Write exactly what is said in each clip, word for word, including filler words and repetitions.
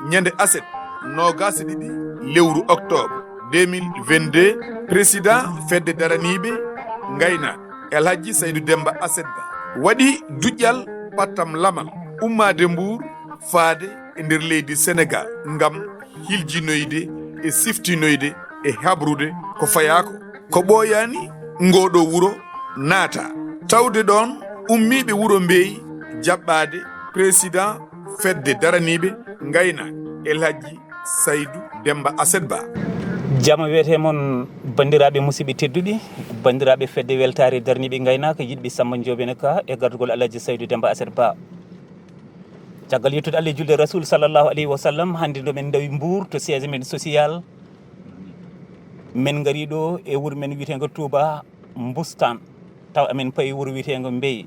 Ñande aset, noogaas e ɗiɗi lewru oktoobre deux mille vingt-deux, président fedde daraniiɓe ngaynaaka, El Hadji Saydou Demba Aset Ba, waɗi duƴƴal pattam lamal ummaade Mbuur faade e nder leydi Senegaal ngam hiljinoyde e siftinoyde e habrude ko fayaa ko. Ko ɓooyaani ngooɗoo wuro naata, tawde ɗoon ummiiɓe wuro Mbeeyi jaɓɓaade président fedde daraniiɓe ngaynaaka, El Hadji Saydou Demba Aset Ba. Jama wiyetee mon, banndiraaɓe musidɓe tedduɓe, banndiraaɓe fedde weltaare darniiɓe ngaynaaka, yiɗɓe Samba Ndiobène Ka e gardugol Alhaji Saydou Demba Aset Ba. Caggal yettude Allah e julde Rasul sallallahu alayhi wa sallam, hannde nde men ndawi Mbuur to siège men social, men ngari ɗo e wuro men wiyeteengo Touba Mbustan, taw amen payi wuro wiyeteengo Mbeeyi.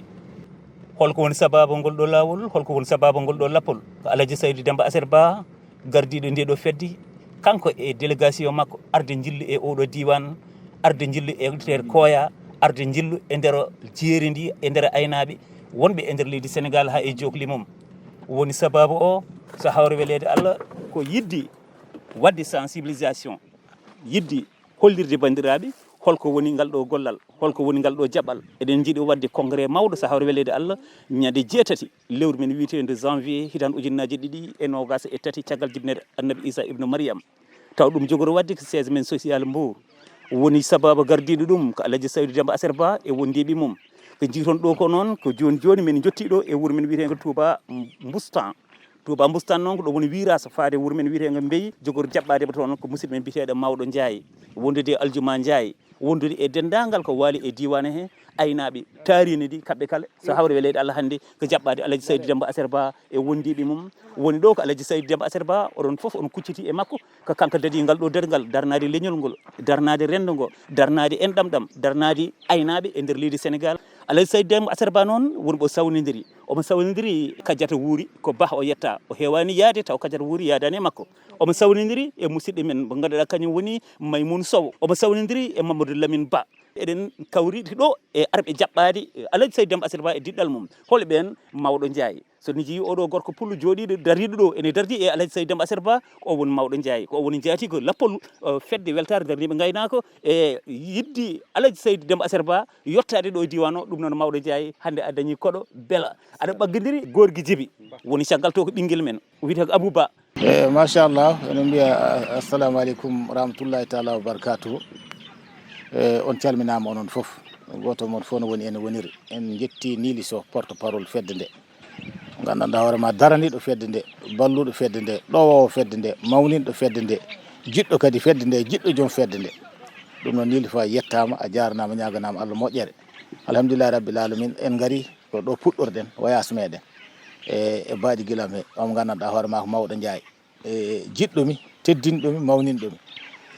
Holko woni sababu ngol ɗo laawol? Holko woni sababu ngol ɗo lappol? Ko Alhaji Saydou Demba Aset Ba, gardiiɗo nde ɗo fedde, kanko e délégation makko, arde njillu e oɗo diiwaan, arde njillu e nder Kooya, arde njillu e nder jeeri ndi, e nder aynaaɓe wonɓe e nder leydi Senegaal haa e jookli mum. Woni sababu o, so hawre weleede Allah, ko yiɗde waɗde sensibilisation, yiɗde hollirde banndiraaɓe holko woni ngal ɗo gollal, holko woni ngal ɗo jaɓɓal. Eɗen njiɗi waɗde congrès mawɗo, so hawre weleede Allah, ñande jeetati lewru men wiyeteendu janvier, hitaande ujunnaaje ɗiɗi e noogaas e tati, caggal jibinere Annabi Isa ibnu Maryam. Taw ɗum jogori waɗde ko siège men social Mbour. Woni sababu gardiiɗo ɗum ko Alhaji Saydou Demba Aset Ba e wondiiɓe mum. Ko njiiton ɗo ko noon, ko jooni jooni min njotti ɗo e wuro men wiyeteengo Touba Mbustan. Touba Mbustan noon ko ɗo woni virage faade wuro men wiyeteengo Mbeyi, jogori jaɓɓaade mo toon ko musidɗo men biyeteeɗo Mawɗo Ndiaye, wondude e Aljuma Ndiaye, wondude e denndaangal ko waali e diiwaan he, aynaaɓe taariindi ndi, kamɓe kala, so hawre weleede Allah hannde ko jaɓɓaade Alhaji Saydou Demba Aset Ba e wondiiɓe mum. Woni ɗo ko Alhaji Saydou Demba Aset Ba, oɗon fof on kucciti e makko, ko kanko dadi ngal ɗo dargal, darnaade leñol ngol, darnaade renndo ngo, darnaade enɗam ɗam, darnaade aynaaɓe e nder leydi Senegaal. Alhaji Saydou Demba Aset Ba noon, woni ɓe o sawnidiri. Omo sawnidiri Kadiata Wuri, ko Bah o yetta. O heewaani yahde taw Kadiata Wuri yahdaani e makko. Omo sawnidiri e musidɗo men mo ngannduɗaa kañum woni Maymoun Sow. Omo sawnidiri e Mamadou Lamine Ba. Eɗen kawriti ɗo e arɓe jaɓɓaade Alhaji Saydou Demba Aset Ba e diɗɗal mum. Hol ɓeen? Mawɗo Ndiaye. So mi njiyii oɗo gorko pullo jooɗiiɗo, dariiɗo ɗo, ene darii e Alhaji Saydou Demba Aset Ba, o woni Mawɗo Ndiaye. Ko o woni njaatiigo lappol, eh, fedde weltaare darniiɓe ngaynaaka e yiɗde Alhaji Saydou Demba Aset Ba yottaade ɗo e diiwaan o. Ɗum noon Mawɗo Ndiaye, hannde a dañii koɗo bela. Aɗa ɓaggindiri gorgui Djiby. Woni caggal to ko ɓinngel men. O wiyetee ko Abou Ba. E machallah, ene mbiya, a- assalamu aleykum wa rahmatullahi taala wa barakatuhu. E on calminaama onon fof, gooto mon fof no woni ene woniri. En njetti Niili Sow, porte parole fedde nde, mo nganndanɗaa hoore ma daraniiɗo fedde nde, balluɗo fedde nde, ɗowoowo fedde nde, mawninɗo fedde nde, jiɗɗo kadi fedde nde, jiɗɗo joom fedde nde. Ɗum noon Niili Sow, a yettaama, a jaaranaama, ñaaganaama Allah moƴƴere. Alhamdulillahi rabbil alamin, en ngari ko ɗo puɗɗorɗen voyage meɗen e e baadi gilam he, omo nganndanɗaa hoore maa ko Mawɗo Ndiaye, e jiɗɗo mi, teddinɗo mi, mawninɗo mi.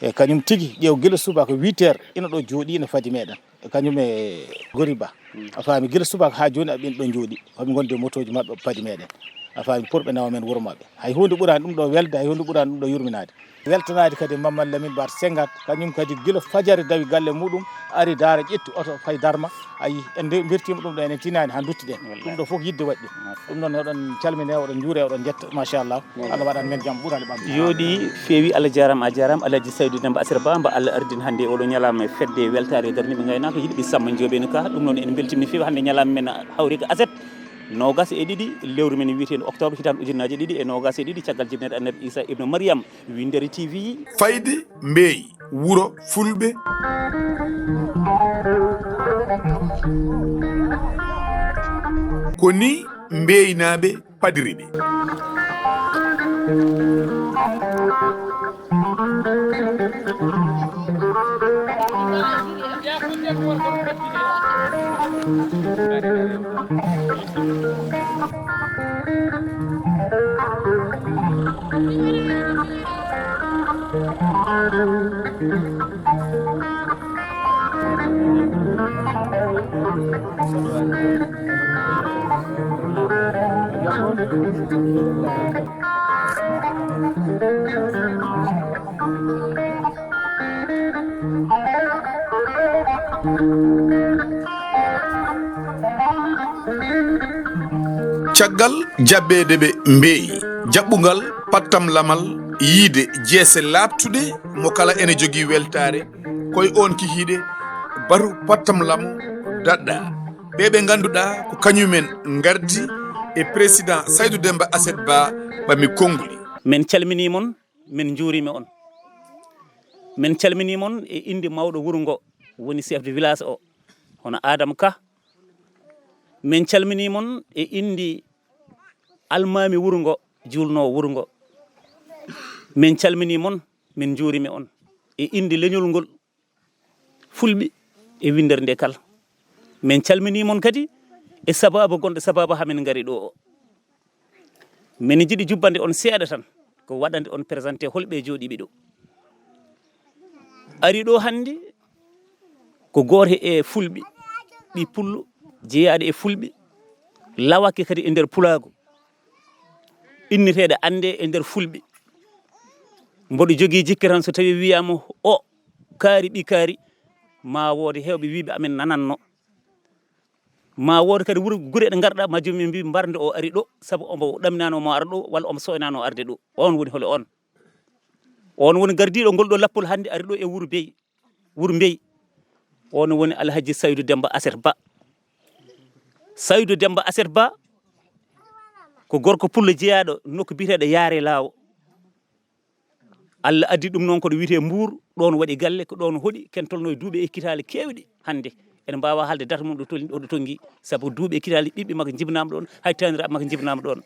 E kañum tigi ƴeew gila subaka huit heures ina ɗo jooɗii ina fadi meɗen, e kañum e Goriba. A faami, gila subaka haa jooni aɓe ina ɗo jooɗii, hoɓe ngondi e motooji maɓɓe, ɓe padi meɗen. A faami, pour ɓe nawa men wuro maɓɓe. Hay huunde ɓuraani ɗum ɗo welde, hay huunde ɓuraani ɗum ɗo yurminaade. Weltanaade kadi Mamadou Lamine Bara Senghane, kañum kadi gila fajare dawi galle muɗum, ari Daara, ƴetti oto, fayi Darma. Ayi, en nde- mbirtiima ɗum ɗo, enen tinaani haa ndutti ɗen. Ɗum ɗo fof yiɗde waɗi ɗum. Ɗum noon, oɗon calmine, oɗon njuure, oɗon njetta, machallah. Allah waɗan men jam ɓural e ɓamɗe. Yooɗi, feewi, Allah jaaraama, a jaaraama, Alhaji Saydou Demba Aset Ba, mbo Allah ardini hannde oɗo ñalaama e fedde weltaare darniiɓe ngaynaaka, yiɗɓe Samba Ndiobène Ka. Ɗum noon, en mbeltiima no feewi, hannde ñalaama men hawri ko aset, noogaas e ɗiɗi lewru men wiyeteendu octobre, hitaande ujunnaaje ɗiɗi e noogaas e ɗiɗi, caggal jibinere Annabi Isa ibnu Maryam. Winndere T V. Fayde Mbeeyi, wuro Fulɓe. Ko ni Mbeeynaaɓe padiri ɓe. Caggal jabbeede ɓe mbeeyi jaɓɓungal pattam lamal yiide jeese laaɓtuɗe, mo kala ene jogii weltaare koye oon kihiiɗe batu pattam lamo daɗɗa. Ɓe ɓe ngannduɗaa ko kañumen ngardi e président Saydou Demba Asset Ba ɓami konnguli. Min calminii mon, min njuuriima on. Min calminii mon e innde mawɗo wuro ngo, woni chef de village o, hono Adama Ka. Min calminii mon e innde almaami wuro ngo, juulnoowo wuro ngo. Min calminii mon, min njuuriima on e innde leñol ngol, fulɓe e winndere nde kala. Min calminii mon kadi e sabaabu gonɗo sabaabu haa min ngari ɗo o. Min njiɗi jubbande on seeɗa tan, ko waɗande on présenté holɓe jooɗiiɓe ɗo. Ari ɗo hannde ko gooto e fulɓe, ɓii pullo jeyaaɗo e fulɓe, lawake kadi e nder pulaagu, inneteeɗo annde e nder fulɓe. Mboɗo jogii jikke tan, so tawii wiyaama o kaari ɓii kaari, ma woode heewɓe wiiɓe amen nananno. Ma wood kadi wuro gure ɗe ngarɗa ma joomum en mbi mbarde o ari ɗo, sabu omo ɗaminano mo ara ɗo walla omo soynano arde ɗo. On woni holi on? On woni gardiɗo ngol ɗo lappol hannde ari ɗo e wuro Bey, wuro Mbey. On woni Alhaji Saydu Demba Aset Ba. Saydu Demba Aset Ba ko gorko pullo jeyaɗo nokku biyeteɗo Yaare Laawo. Allah addi ɗum noon koɗo wiyetee Mbuur, ɗoon waɗi galle, ko ɗoon hoɗi, ken tolno e duuɓi e kitaale keewɗi hannde. Ene mbaawa haalde date mum ɗo tolni, ɗo tonngi, sabu duuɓi e kitaale ɓiɓɓe makko njibnaama ɗoon, hay taaniraaɓe makko njibnaama ɗoon.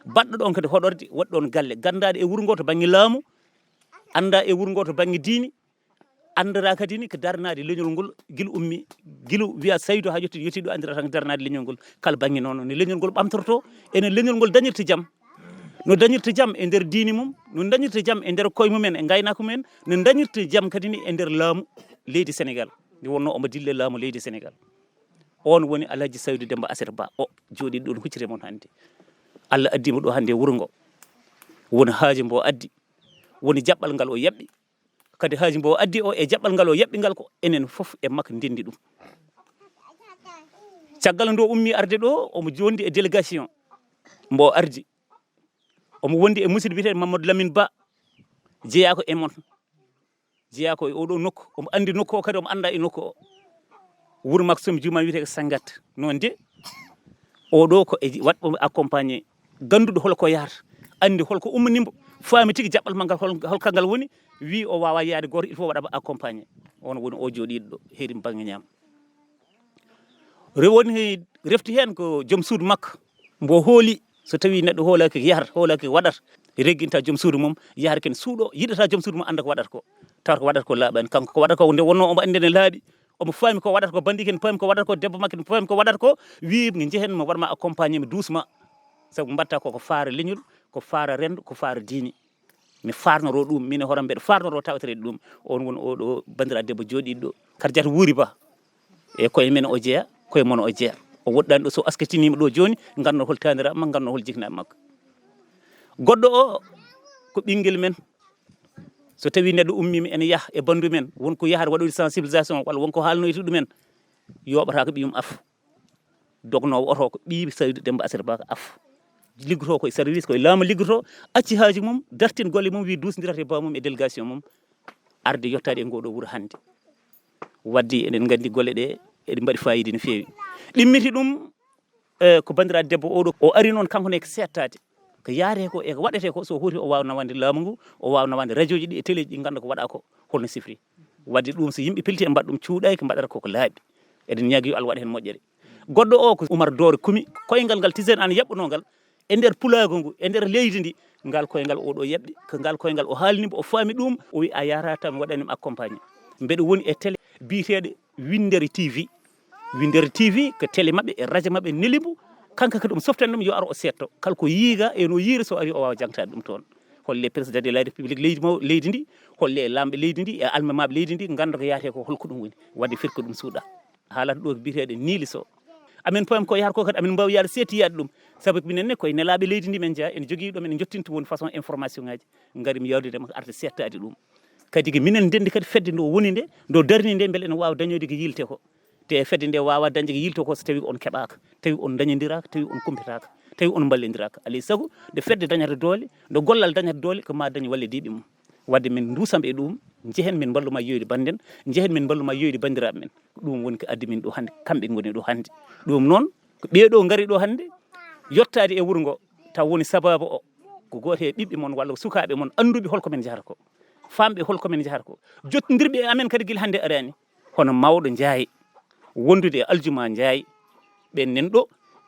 Baɗɗo ɗoon kadi hoɗorde, waɗi ɗoon galle, ganndaade e wuro ngoo to bannge laamu, annda e wuro ngoo to bannge diini, anndora kadi ni ko darnaade leñol ngol gila ummi, gila wiya Saydu haa yetti, yetti ɗo anndira tan ko darnaade leñol ngol. Kala bannge noon no leñol ngol ɓamtorto, ene leñol ngol dañirta jam. No dañirta jam e nder diini mum, no dañirta jam e nder koye mumen, e ngaynaaka mumen, no dañirta jam kadi ni e nder laamu leydi Senegal. Nde wonno omo dille laamu leydi Senegal. On woni Alhaji Saydu Demba Aset Ba o jooɗiiɗo ɗoon huccite mon hannde. Allah addi mo ɗo hannde e wuro ngo. Woni haaju mbo addi, woni jaɓɓal ngal o yaɓɓi. Kadi haaju mbo addi o e jaɓɓal ngal o yaɓɓi ngal ko enen fof e makko ndenndi ɗum. Caggal nde o ummi arde ɗo, omo jondi e délégation mbo ardi. Omo wondi e musidɗo biyeteeɗo Mamadou Lamine Ba, jeyaa ko e mon. Jeyaa ko e oɗo nokku. Omo anndi nokku o kadi, omo annda e nokku o. Wuro makko, so mi juumaani, wiyetee ko Sangat. Noon de, oɗo ko e waɗɓe accompagné, gannduɗo hol ko yahata, anndi hol ko ummani mbo, faami tigi jaɓɓal makko ngal hol, hol ka ngal woni, wii o waawaa yaade gooto, il faut waɗa accompagné. On woni o jooɗiiɗo ɗo, heeri bannge ñaam. Re woni he, refti heen ko joom suudu makko, mbo hooli, so tawii neɗɗo hoolaaki ko yahata, hoolaaki ko waɗata, regginta joom suudu mum, yahata ken suuɗo, yiɗata joom suudu mum annda ko waɗata ko. Tawata ko waɗata ko laaɓaani, kanko ko waɗata ko nde wonnoo omo anndi ne laaɓi, omo faami ko waɗata ko, banndike ne faami ko waɗata ko, debbo makko ne faami ko waɗata ko, wii mi njehen mi waɗ ma accompagné mi doucement, sabu mbaɗta ko ko faara leñol, ko faara renndo, ko faara diini. Mi faarnoroo ɗum, min e hoore am mbeɗa faarnoroo tawtoreede ɗum. On woni oɗo banndiraaɗo debbo jooɗiiɗo ɗo. Karjata Wuuri Ba, e koye men o jeya, koye mon o jeya. O woɗɗaani ɗo, so askitiniima ɗo jooni, ngannduɗon hol taaniraaɓe makko, ngannduɗon hol jiknaaɓe makko. Goɗɗo o ko ɓinngel men. So tawii neɗɗo ummiima ene yaha e banndu men, won ko yahata waɗoyde sensibilisation walla won ko haalnoyta ɗumen, yooɓata ko ɓiyum af. Dognoowo oto ko ɓiy Saydu Demba Aset Ba ko af. Liggotoo ko e service, ko e laamu liggotoo, acci haaju mum, dartin golle mum, wii duusndirata e baamum e délégation mum, arde yottaade e ngoo ɗoo wuro hannde. Wadde eɗen nganndi golle ɗe eɗe mbaɗi faayiida no feewi. Ɗimmiti ɗum, e, ko banndiraaɗo debbo oɗo, o ari noon kanko ne ko seettaade. Ko yaaree ko e ko waɗetee ko, so hooti o waawa nawande laamu ngu, o waawa nawande rajooji ɗi e teleeji ɗi ngannda ko waɗa ko, holno sifri. Wadde ɗum so yimɓe pelti e mbaɗa ɗum cuuɗaaki, mbaɗata koko laaɓi. Eɗen ñaagi yo Allah waɗ heen moƴƴere. Goɗɗo o ko Umar Doore Kumi, koyngal ngal Tijaan ana yaɓɓunoo ngal e nder pulaagu ngu, e nder leydi ndi, ngal koyngal oɗo yaɓɓi, ko ngal koyngal o haalni mbo, o faami ɗum, o wi a yaara tan mi waɗani mi accompagné. Mbeɗa woni e télé biyeteeɗo Winndere T V. Winndere T V ko télé maɓɓe e rajo maɓɓe neli mbo, kanko kadi omo softani ɗum yo ar o seetto. Kala ko yiiga e no yiiri so ari o waawa jangtaade ɗum toon. Holle président de la république leydi maw-, leydi ndi, holle laamɓe leydi ndi e almamaaɓe leydi ndi, ngannda ko yaatee ko holko ɗum woni. Wadde firti ko ɗum suuɗa. Haalata ɗo ko biyeteeɗo Niili Sow. Amin pooyam ko yahata ko kadi amin mbaawi yaade seettiyaade ɗum. Sabu ko minen ne koye nelaaɓe leydi ndi men jeyaa, en jogii ɗo men jottinta woni façon information ngaji. Ngari mi yawdude makko arde seettaade ɗum. Kadi ko minen ndenndi kadi fedde ndo woni nde, ndo darni nde mbele ene waawa dañoyde ko yiiletee ko. Te fedde nde waawaa dañde ko yilto ko so tawii on keɓaaka, tawii on ndañondiraaka, tawii on kumpitaaka, tawii on mballondiraaka. Alaa e sago, nde fedde dañata doole, nde gollal dañata doole, ko maa dañ wallidiiɓe mum. Wadde min nduusan ɓe ɗum, njehen min mballu ma yeeyde bannden, njehen min mballu ma yeeyde banndiraaɓe men. Ko ɗum woni ko addi min ɗo hannde, kamɓe ngoni ɗo hannde. Ɗum noon, ko ɓee ɗo ngari ɗo hannde, yottaade e wuro ngo, taw woni sabaabu o, ko gooto e ɓiɓɓe mon walla ko sukaaɓe mon annduɓe hol ko min njahata ko, faamɓe hol ko min njahata ko, jottondirɓe e amen kadi gila hannde araani, hono mawɗo Njaay, wondude e Aljuma Njaay, ɓen nen ɗo,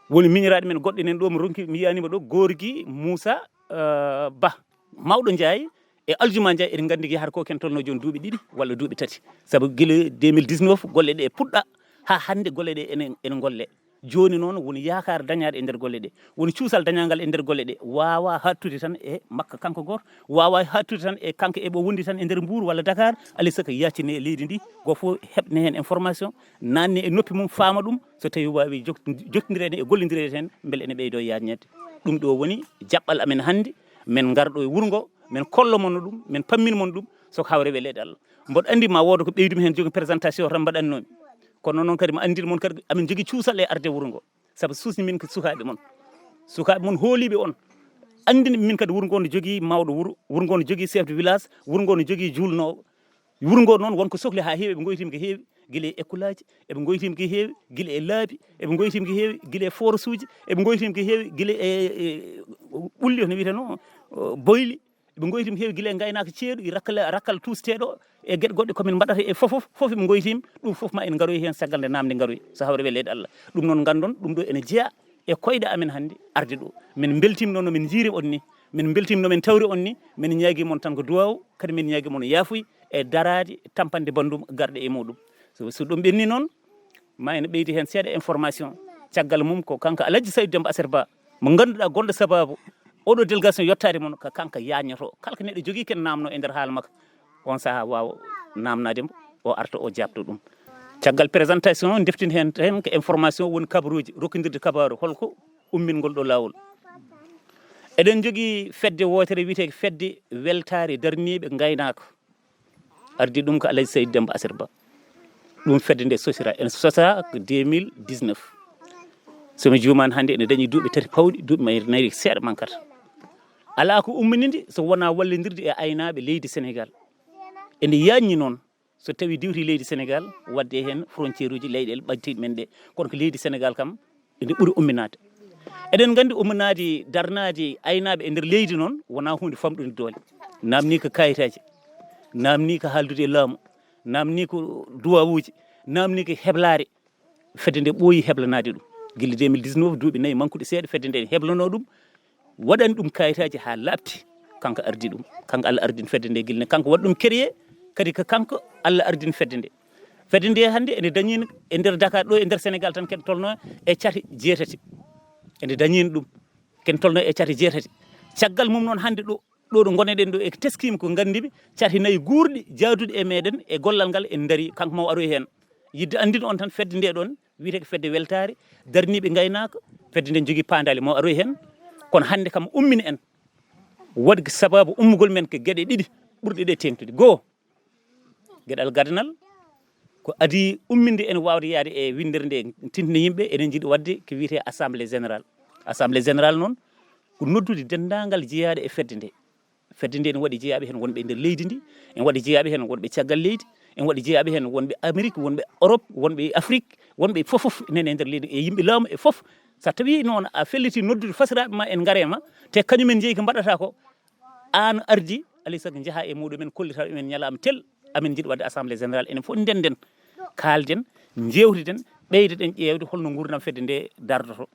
woni miñiraaɗo men goɗɗo nen ɗo, mi ronki, mi yiyaanima ɗo, Gorgui Moussa, eh, Ba. Mawɗo Njaay e Aljuma Njaay, eɗen nganndi yahata ko ken tolno jooni duuɓi ɗiɗi walla duuɓi tati. Sabu gila deux mille dix-neuf golle ɗe puɗɗa, haa hannde golle ɗe ene, ene ngolle. Jooni noon woni yaakaar dañaaɗo e nder golle ɗe, woni cuusal dañaangal e nder golle ɗe, waawaa haɗtude tan e makka kanko gooto, waawaa haɗtude tan e kanko e ɓo wondi tan e nder Mbuur walla Dakar, alaa e sago yaacine e leydi ndi, gooto fof heɓne heen information, naatne e noppi mum, faama ɗum, so tawii waawi jok-, jokkondireede e gollondireede heen, mbele ene ɓeydoo yaajneede. Ɗum ɗo woni jaɓɓal amen hannde, men ngar ɗo e wuro ngo, men kollo mon ɗum, men pammin mon ɗum, so ko hawre weleede Allah. Mboɗo anndi ma wooda ko ɓeydumi heen, jogi présentation tan mbaɗannoomi. Kono noon kadi mi anndin mon kadi, amin njogii cuusal e arde wuro ngo. Sabu suusni min ko sukaaɓe mon. Sukaaɓe mon hooliiɓe on. Anndin min kadi wuro ngo no jogii mawɗo wuro, wuro ngo no jogii chef de village, wuro ngo no jogii juulnoowo. Wuro ngo noon won ko sokli haa heewi, eɓe ngoytiima ko heewi, gila e école aji, eɓe ngoytiima ko heewi, gila e laabi, eɓe ngoytiima ko heewi, gila e forage uji, eɓe ngoytiima ko heewi, gila e, e ɓulli, hono wiyeteno, o, boyli, eɓe ngoytiima ko heewi, gila e ngaynaaka ceeɗu, e rakkal, rakkal tuusteeɗo, e geɗe goɗɗe ko min mbaɗata e fof, fof, fof eɓe ngoytiima, ɗum fof ma en ngaroy heen caggal nde naamnde ngaroy, so hawre weleede Allah. Ɗum noon nganndon, ɗum ɗo ene jeyaa e koyɗe amen hannde arde ɗo. Min mbeltiima no min njiiri on ni, min mbeltiima no min tawri on ni, min ñaagii mon tan ko duwaaw, kadi min ñaagii mon yaafuy e daraade tampande banndum garɗe e muɗum. So, so ɗum ɓenni noon, ma ene ɓeydi heen seeɗa information. Caggal mum ko kanko Alhaji Saydou Demba Aset Ba, mo ngannduɗaa gonɗo sabaabu oɗo délégation yottaade mon, ko kanko yaajnoto. Kala ko neɗɗo jogii ken naamno e nder haala makko, on sahaa waawa naamnaade mo, o arta o jaabto ɗum. Caggal présentation, ndeftin heen tan ko information woni kabaruuji, rokkondirde kabaaru, holko ummingol ɗo laawol. Eɗen njogii fedde wootere wiyetee fedde weltaare darniiɓe ngaynaaka. Ardi ɗum ko Alhaji Saydou Demba Aset Ba. Ɗum fedde nde sosira, en sosa ko deux mille dix-neuf. So mi juumaani hannde ene dañi duuɓi tati pawɗi, duuɓi mayre nayi seeɗa mankata. Alaa ko ummininde so wonaa wallindirde e aynaaɓe leydi Sénégal. Ene yaajni noon so tawii diwtii leydi Sénégal, waɗde heen frontière uji leyɗeele ɓadtiiɗe men ɗe. Kono ko leydi Sénégal kam, ene ɓuri umminaade. Eɗen nganndi umminaade, darnaade aynaaɓe e nder leydi noon, wonaa huunde famɗunde doole. Naamnii ko kayitaaji, naamnii ko haaldude e laamu, naamnii ko duwaawuuji, naamnii ko heblaare. Fedde nde ɓooyi heblanaade ɗum. Gila deux mille dix-neuf, duuɓi nayi mankuɗi seeɗa, fedde nde ene heblanoo ɗum, waɗani ɗum kayitaaji haa laaɓti. Kanko ardi ɗum, kanko Allah ardini fedde nde gila ne, kanko waɗi ɗum créé, kadi ko kanko Allah ardini fedde nde. Fedde nde hannde ene dañiino e nder Dakar ɗo, e nder Sénégal tan, ken tolno e cate jeetati. Ene dañiino ɗum, ken tolno e cate jeetati. Caggal mum noon hannde ɗo, ɗo ɗo ngonɗen ɗo, e teskiima ko nganndimi, cate nayi guurɗi jaaduɗi e meɗen e gollal ngal en ndarii, kanko maw aroy heen. Yidde anndina on tan fedde nde ɗon, wiyetee ko fedde weltaare, darniiɓe ngaynaaka, fedde nde jogii paandaale maw aroy heen. Kono hannde kam ummini en, waɗi ko sabaabu ummugol men ko geɗe ɗiɗi ɓurɗe ɗe teeŋtude. Goo, geɗal gadanal, ko adii umminde en waawde yahde e winndere nde, tintina yimɓe, eɗen njiɗi waɗde ko wiyetee assemblée générale. Assemblée générale noon, ko noddude denndaangal jeyaaɗo e fedde nde. Fedde nde ene waɗi jeyaaɓe heen wonɓe e nder leydi ndi, ene waɗi jeyaaɓe heen wonɓe caggal leydi, ene waɗi jeyaaɓe heen wonɓe Amérique, wonɓe Europe, wonɓe Afrique, wonɓe fof fof nene e nder leydi, e yimɓe laamu e fof. So tawii noon a fellitii noddude fasiraaɓe ma en ngaree ma, te kañumen njeyi ko mbaɗata ko, aan ardi, alaa e sago njahaa e muɗumen, kollitaa ɗumen ñalaama tel, amin njiɗi waɗde assemblée générale, enen fof ndennden, kaalden, njeewtiden, ɓeydoɗen ƴeewde holno nguurndam fedde nde dardoto.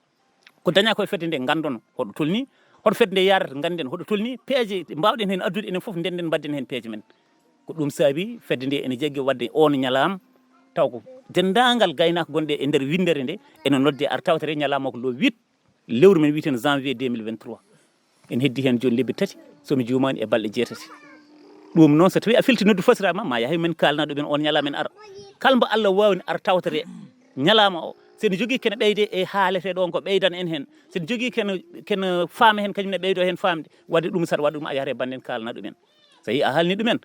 Ko dañaa ko e fedde nde, nganndon hoɗo tolni, hoto fedde nde yaarata, ngannden hoɗo tolni, peeje ɗe mbaawɗen heen addude, enen fof ndennden, mbaɗden heen peeje men. Ko ɗum saabi fedde nde ene jaggi waɗde oon ñalaama, taw ko denndaangal gaynaako gonɗe e nder winndere nde, ene nodde ar tawtere ñalaama o ko le huit lewru men wiyeteno janvier deux mille vingt-trois. En heddi heen jooni lebbi tati, so mi juumaani, e balɗe jeetati. Ɗum noon, so tawii a felti noddu fasiraaɓe ma, ma yahay men kaalna ɗumen oon ñalaama, en ara. Kala mbo Allah waawni ar tawtere ñalaama o. So en jogii kene ɓeyde e haalete ɗo, ko ɓeydan en heen. So en jogii kene, kene faama heen, kañum ne ɓeydo heen faamde. Waɗde ɗum, saɗa waɗa ɗum, a yahata e bannden kaalna ɗumen. So yii a haalni ɗumen,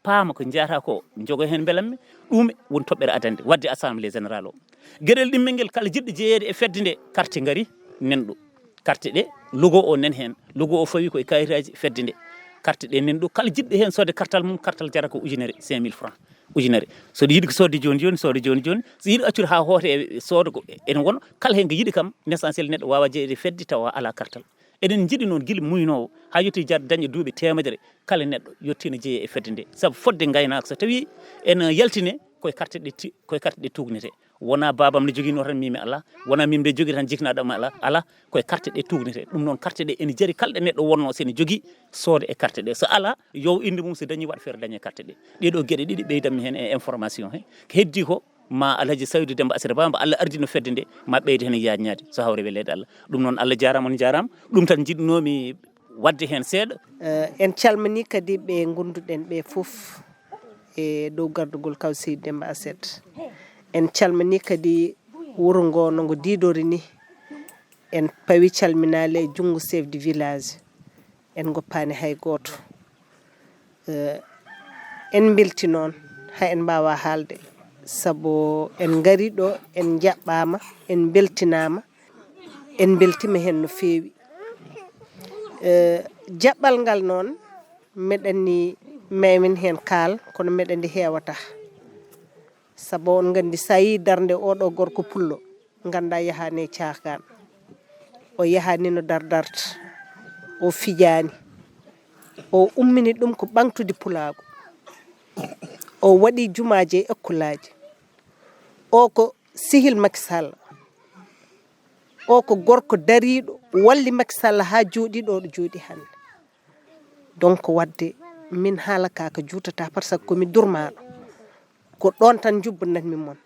paama ko njeyata ko, jogo heen mbelamme. Ɗum woni toɓɓere adannde waɗde assemblée générale o. Geɗel ɗimmel ngel, kala jiɗɗo jeyeede e fedde nde, carte ngari, nanɗo carte ɗe, logo o nan heen. Logo o fawi koye kayitaaji fedde nde. Carte ɗe nanɗo, kala jiɗɗo heen soodde kartal mum, kartal jarata ko ujunere, cinq mille francs. Ujunere. So ɗo yiɗi ko soodde jooni jooni, soodde jooni jooni. So yiɗi accude haa hoota e sooda ko ene wona, kala heen ko yiɗi kam, l'essentiel neɗɗo waawa jeyeede e fedde tawa alaa kartal. Eɗen njiɗi noon gila muynoowo haa yettii jar daña duuɓi teemedere, kala neɗɗo yettii no jeyee e fedde nde. Sabu fodde ngaynaaka so tawii ene yaltine, koye carte ɗe ti-, koye carte ɗe tuugnetee. Wonaa baabam ne jogiinoo tan miin mi alaa, wonaa miin mbiɗa jogii tan jiknaaɗo am alaa, alaa, koye carte ɗe tuugnetee. Ɗum noon carte ɗe ene jari kala ɗo neɗɗo wonnoo so ene jogii sooda e carte ɗe. So alaa, yo o innde mum so dañii waɗa feere daña e carte ɗe. Ɗee ɗoo geɗe ɗiɗi ɓeydanmi heen e information he. Ko heddii ko, ma Alhaji Saydu Demba Asira Ba, mbo Allah ardino fedde nde, ma ɓeyde heen yaajnaade, so hawre weleede Allah. Ɗum noon, Allah jaaraama, on njaaraama. Ɗum tan njiɗnoomi waɗde heen seeɗa. Eh, en calminii kadi ɓe ngonduɗen ɓe fof e dow gardugol kaw Seydi Demba Aset. En calminii kadi wuro ngo no ngo diidori ni. En pawi calminaale e junngo chef de village. En ngoppaani hay gooto. Eh, en mbelti noon, haa en mbaawaa haalde, sabu en ngarii ɗo, en njaɓɓaama, en mbeltinaama, en mbeltiima heen no feewi. Eh, jaɓɓal ngal noon, meɗen ni meemen heen kaal, kono meɗen ndi heewata. Sabu on nganndi, so a yii darnde oɗo gorko pullo, ngannda yahaani e caakaan. O yahaani no dardarta, o fijaani. O ummini ɗum ko ɓaŋtude pulaagu. O waɗi jumaaji e ekkolaaji. O ko sehil Macky Sall. O ko gorko dariiɗo, walli Macky Sall haa jooɗii ɗo ɗo jooɗii hannde. Donc, waɗde min haala ka ko juutata, par ce que ko mi durmaaɗo. Ko ɗoon tan njubbanatmi mon.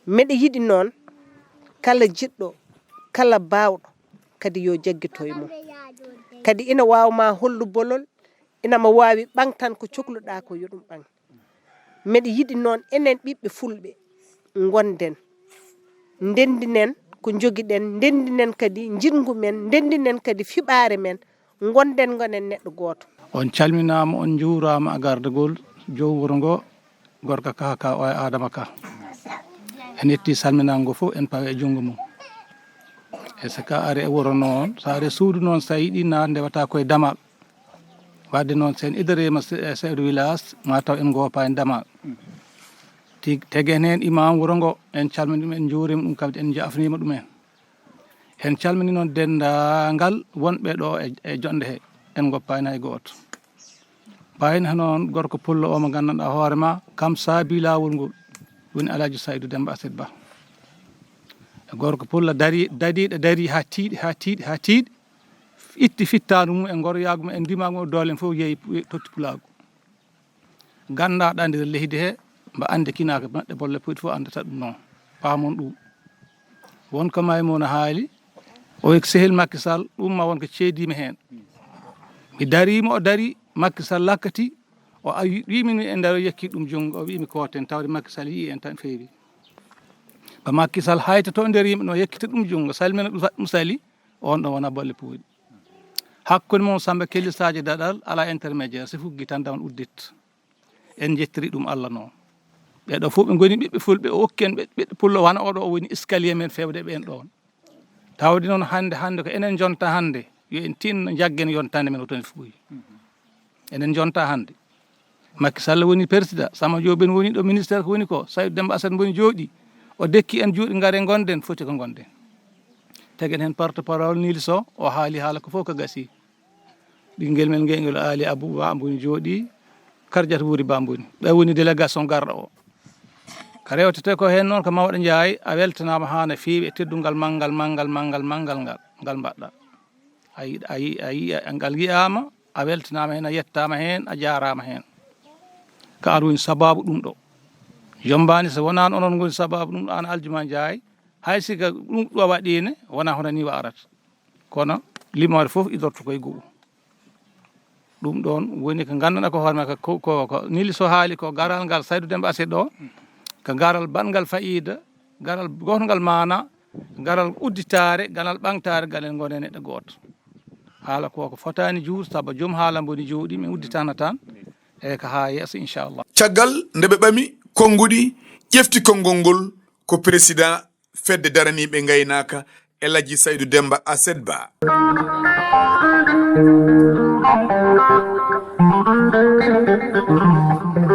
Miɗa yiɗi noon kala jiɗɗo, kala baawɗo, kadi yo jaggito e mum. Kadi ina waawa ma hollu bolol, ina ma waawi ɓaŋtan ko cokluɗaa ko, yo ɗum ɓaŋ. Miɗa yiɗi noon enen ɓiɓɓe fulɓe ngonden, ndenndinen ko njogiɗen, ndenndinen kadi njiɗngu men, ndenndinen kadi fiɓaare men, ngonden ngonen neɗɗo gooto. On calminaama, on njuuraama e gardagol joom wuro ngo, gorko ka, ka o e Adama ka. En yetti salminaango ngo fof, en pawa e junngo mum. E so ka ari e wuro noon, so ari e suudu noon, so a yiɗi naat ndewata koye damal. Waɗde noon, so en idareema se-, e chef de village, ma taw en ngoopaani damal. Ti-, tegen heen imam wuro ngo, en calmini ɗum, en njuurima ɗum, kadi en njaafniima ɗum en. En calmini noon denndaangal wonɓe ɗo e, e jonde he, en ngoppaani hay gooto. Mbayno noon gorko pullo o mo nganndanɗaa hoore ma, kam saabi laawol ngol, woni Alhaji Saydu Demba Aset Ba. E gorko pullo dari-, dariiɗo, darii haa tiiɗi, haa tiiɗi, haa tiiɗi, itti fittaandu mum e ngoroyaagu mum e ndimaagu mum e doole mum fof yehi pu-, totti pulaagu. Gannda ɗa nder leydi he, mba annde kinaaka maɓɓe bolle puyɗe fof anndata ɗum noon. Paamon ɗum. Won ko Maymuna haali, o wiyi ko sehil Macky Sall, ɗum ma won ko ceediima heen. Mi dariima, o darii, Macky Sall lakkati, o awi, wiimi ni e nder, o yekki ɗum junngo, o wiimi kooten, tawde Macky Sall yii en tan feewi. Ba Macky Sall hayta to nder yimɓe no yekkita ɗum junngo, salmina ɗum, ɗum sali, on ɗon wona bolle puuɗi. Hakkunde mon Samba Kelly Sadio Daɗal alaa intermédiaire, si fuggi tan damal uddit. En njettiri ɗum Allah noon. Ɓee ɗoo fof ɓe ngoni ɓiɓɓe fulɓe, o okki en ɓe, ɓiɓɓe pullo, wano oɗo o woni escalier men fewde ɓeen ɗoon. Tawde noon hannde, hannde ko enen njonta hannde, yo en tinno njaggen yontande men o toon fuuyi. Enen njonta hannde. Macky Sall woni président, Samba Diop ben woni ɗo ministère ko woni ko, Saydou Demba Assane woni jooɗi. O dekki en juuɗe ngare ngonden, foti ko ngonden. Tegen heen porte-parole Nili Sow, o haali haala ko fof ko gasi. Ɓinngel men ngel, ngel Aali Abou Ba mbo ni jooɗi, Kardiata Wuri Ba mbo ni. Ɓe woni délégation garɗo o. Ko rewtetee ko heen noon ko Mawɗo Njaay, a weltanaama haa no feewi e teddungal manngal, manngal, manngal, manngal ngal, ngal mbaɗɗa. A yi-, a yi-, a yi-, a, ngal yiyaama, a weltanaama heen, a yettaama heen, a jaaraama heen. Ko aan woni sabaabu ɗum ɗo. Jommbaani so wonaano onon ngoni sabaabu ɗum ɗo, aan Aljumaa Njaay, hay si ko ɗum ɗo waɗiino, wonaa hono nii wa arata. Kono limoore fof idorto koye go'o. Ɗum ɗoon woni ko nganndanɗaa ko hoore maa ko, ko, ko Nili Sow haali ko garal ngal Saydou Demba Assé ɗo, ko garal baɗngal faayiida, garal gootngal maana, garal udditaare, garal ɓaŋtaare, garal ngonee neɗɗo gooto. Haala ko, ko fotaani juur, sabu joom haala mbo ni jooɗi, min udditana tan. e ka haa yeeso, inchallah. Caggal nde ɓe ɓami konnguɗi, ƴefti konngol ngol ko président fedde daraniiɓe ngaynaaka, El Hadji Saydou Demba Aset Ba.